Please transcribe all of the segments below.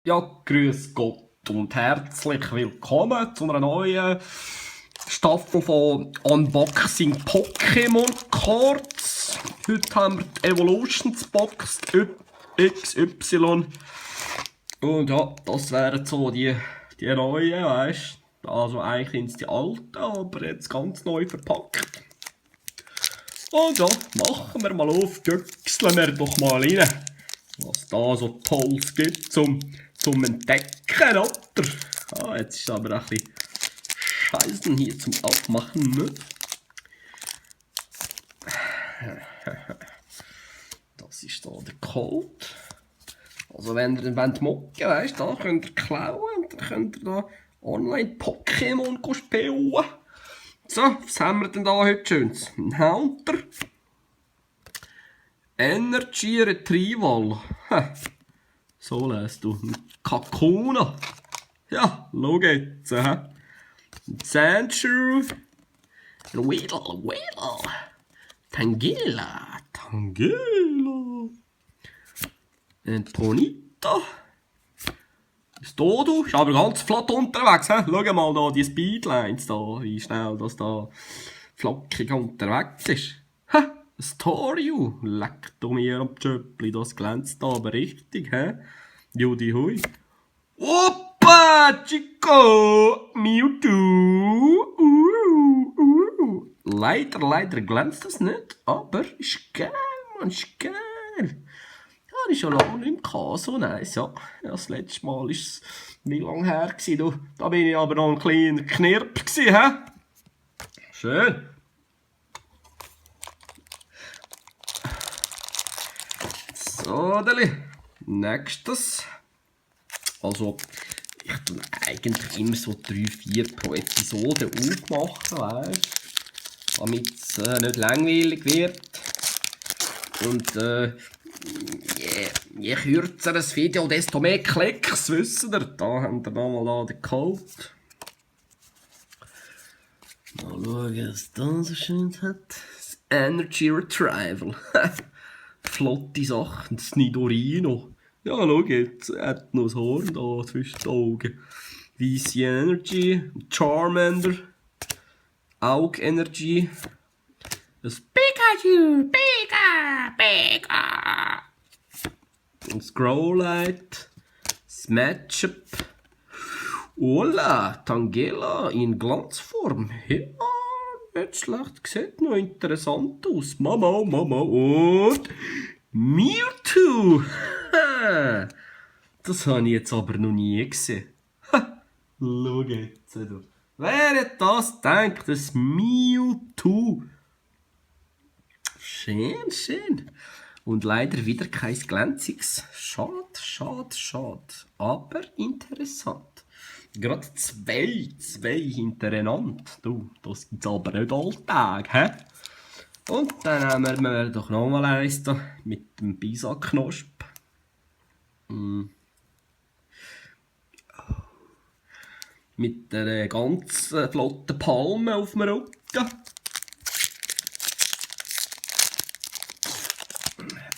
Ja, grüß Gott und herzlich willkommen zu einer neuen Staffel von Unboxing Pokémon Cards. Heute haben wir die Evolutions Box XY. Und ja, das wären so die neuen, weißt du? Also eigentlich sind die alten, aber jetzt ganz neu verpackt. Und ja, machen wir mal auf, göchseln wir doch mal rein, was da so Tolles gibt zum Entdecken, oder? Ah, jetzt ist aber ein bisschen Scheißen hier zum Aufmachen, ne? Das ist da der Code. Also wenn ihr den mocken, weißt du, da könnt ihr klauen und dann könnt ihr da online Pokémon spielen. So, was haben wir denn da heute Schönes? Ein Haunter. Energy Retrieval. So lässt du. Ein Kakuna. Ja, schau jetzt. Ein Sandshrew. Ein Weedle. Tangela. Ein Ponita. Das Dodo ist aber ganz flott unterwegs. Schau mal da die Speedlines, da, wie schnell das da flockig unterwegs ist. Ein Toriu. Leck du mir am Tschöppli, das glänzt da aber richtig. Judi hui. Opa, Chico, Mewtwo. Leider glänzt das nicht, aber ist geil, man, ist geil. Habe ich schon lange nicht mehr so nice, ja. Das letzte Mal war es wie lange her gewesen, du. Da bin ich aber noch ein kleiner Knirp gewesen, Schön. So, nächstes. Also, ich tue eigentlich immer so 3-4 pro Episode aufmachen, weißt du? Damit es nicht langweilig wird. Und je kürzer das Video, desto mehr Klicks, wisst ihr. Da haben wir nochmal den Code. Mal schauen, was da so schön hat. Das Energy Retrieval. Flotte Sachen, das Nidorino. Ja, schau jetzt, er hat noch das Horn da zwischen den Augen. Weisse Energy, Charmander, Aug Energy, das Pikachu, Pika. Und das Growlite, das Matchup, Ola, Tangela in Glanzform. Ja, nicht schlecht, sieht noch interessant aus. Mama und Mewtwo. Das habe ich jetzt aber noch nie gesehen. Schau jetzt. Wer hätte das gedacht? Das Mewtwo. Schön. Und leider wieder kein glänziges. Schade. Aber interessant. Gerade zwei hintereinander. Du, das gibt's aber nicht alltag, Und dann nehmen wir doch nochmal eins da mit dem Bisaknosp. Mit der ganz flotten Palme auf dem Rücken.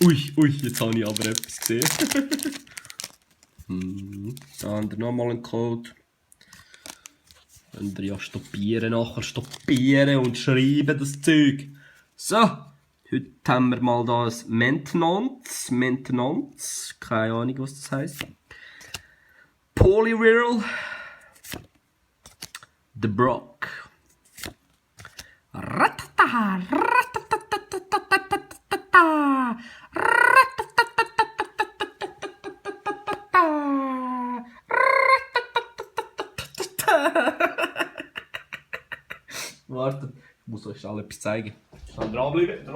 Ui, jetzt habe ich aber etwas gesehen. Da haben wir nochmal einen Code. Könnt ihr ja nachher stoppieren und schreiben das Zeug. So, heute haben wir mal da ein Maintenance, keine Ahnung was das heisst. Poliwhirl, The Brock. Warte, ich muss euch alle etwas zeigen. Dann dranbleiben.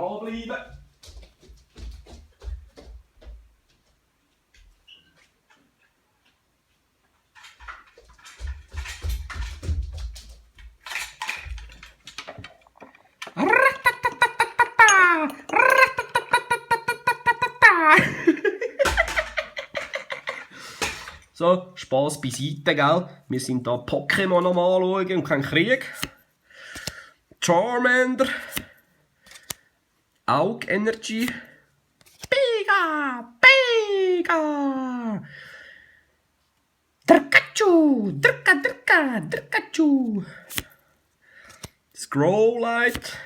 So, Spaß beiseite, gell? Wir sind da Pokémon noch mal anschauen und kein Krieg. Charmander. Aug Energy. Pika. Drückatschu. Scrolllight.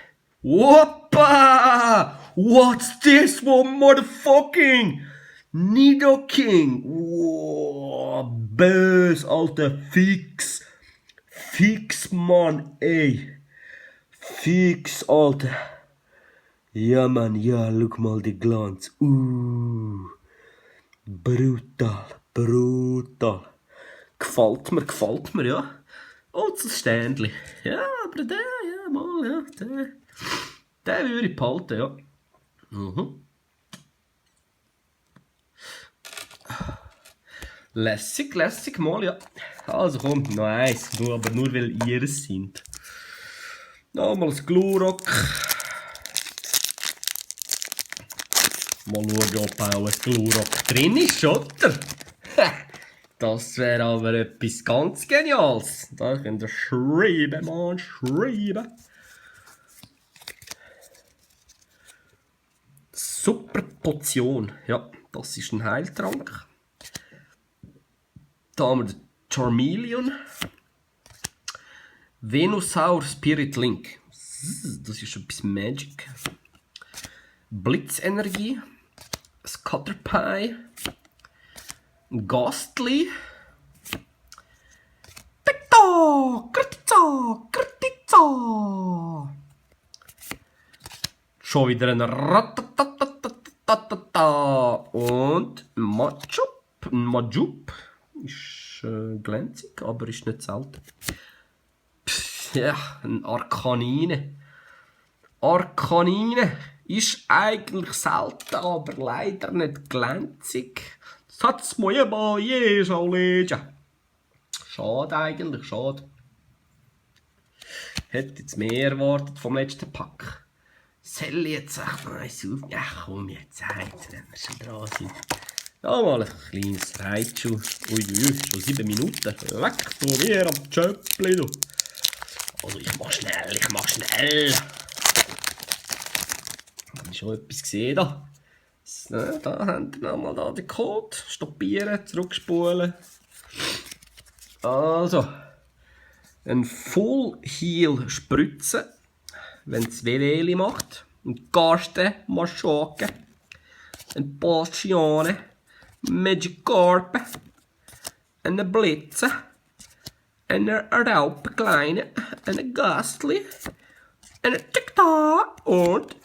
Whoppa! What's this one, motherfucking? Nido King. Wow, bös, Alter. Fix. Fix, Mann, ey. Fix, Alter. Ja, Mann, ja, schau mal die Glanz. Brutal, brutal. Gefällt mir, ja. Oh, das Ständchen. Ja, aber der, ja, mal, ja, der würde ich behalten, ja. Lässig, mal, ja. Also komm, noch eins, aber nur weil ihr es sind. Nochmal das Glurak. Mal schauen, ob auch ein Glurak drin ist, oder? Das wäre aber etwas ganz Geniales. Da könnt ihr schreiben, Mann, schreiben. Super Potion. Ja, das ist ein Heiltrank. Da haben wir den Charmeleon. Venusaur Spirit Link. Das ist etwas Magic. Blitzenergie. Scatterpie. Ghastly. Kritza. Schon wieder ein Ratatatatata. Und Majup. Ist glänzig, aber ist nicht selten. Ja, ein Arcanine. Arcanine ist eigentlich selten, aber leider nicht glänzig. Das hat es mir mal je schon lesen. Schade eigentlich, schade. Hätte jetzt mehr erwartet vom letzten Pack. Soll ich jetzt echt noch eins auf? Ja komm, jetzt eins, wenn wir schon dran sind. Ja, mal ein kleines Reitschuh. Uiuiui, schon 7 Minuten. Leck du mir am Tschöppli, du. Also ich mach schnell. Habe ich schon etwas gesehen da? So, da haben wir nochmal da den Code. Stoppieren, zurückspulen. Also, ein Full Heal spritzen, wenn es Wehwehli macht. Ein Garste Maschake. Ein Potione. Magikarp. Eine Blitze. Eine Raupe kleine. Eine Ghastly. Eine Tikta und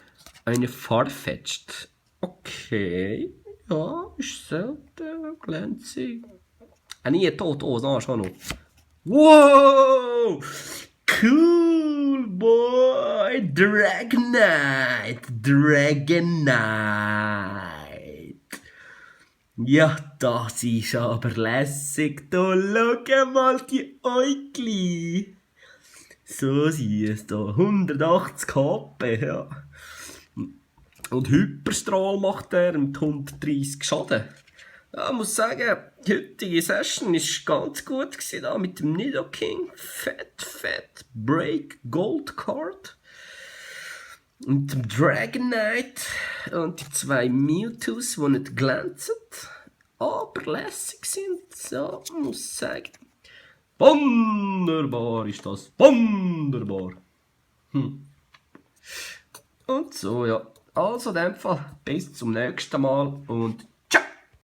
eine Farfetched. Okay, ja, ist selten, glänzig. Nie tot, oh, schon noch. Wow! Cool, boy! Dragonite! Ja, das ist aber lässig. Da schau mal die Äugli. So siehst du, 180 HP, ja. Und Hyperstrahl macht er mit 130 Schaden. Ja, ich muss sagen, die heutige Session war ganz gut gewesen, da mit dem Nido King. Fett. Break Gold Card. Und dem Dragonite. Und die 2 Mewtwo's, die nicht glänzen, aber lässig sind. Ja, ich muss sagen. Wunderbar ist das. Wunderbar. Und so, ja. Also in dem Fall, bis zum nächsten Mal und